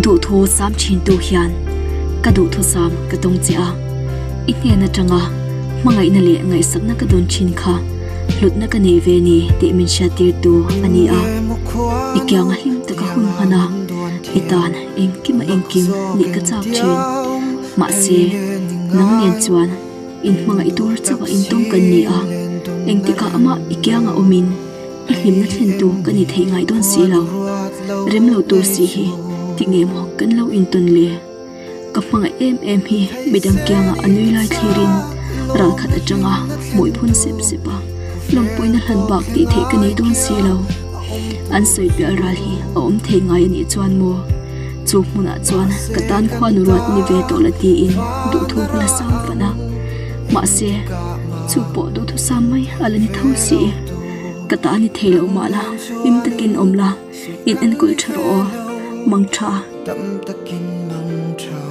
Duhthu sam thintu hian ka duhthusam ka tawng che a, i hnen atanga hmangaihna leh ngaihsakna ka dawn thin kha hlutna ka nei ve ni tih min hriattirtu a ni a. I kianga hlim taka hun hman a, i tan engkim a engkim nih ka chak thin. Mahse, nang nen chuan in hmangaih tur chauha intawng kan ni a, engtikah amah i kianga awmin I hlimna thlentu ka ni theih ngai dawn si lo. Rem lo tur si hi ti nge maw kan lo intawn le? Ka hmangaih em em hi midang kiangah a nui lai thlirin ral khat atanga hmui phun sep sep a, lawmpuina hlan bak tih theih ka nei dawn si lo. An sawi pial ral hi a awm thei ngai a nih chuan maw? Chu hmunah chuan ka tan khuanu ruat ni ve tawh la tiin duhthu ka la sang fan a. Mahse, chu pawh duhthusam mai a la ni tho si. Ka ta ni thei lo mah la, hlim takin awm la, in enkawl tha rawh aw, mang tha. Tam takin mang tha.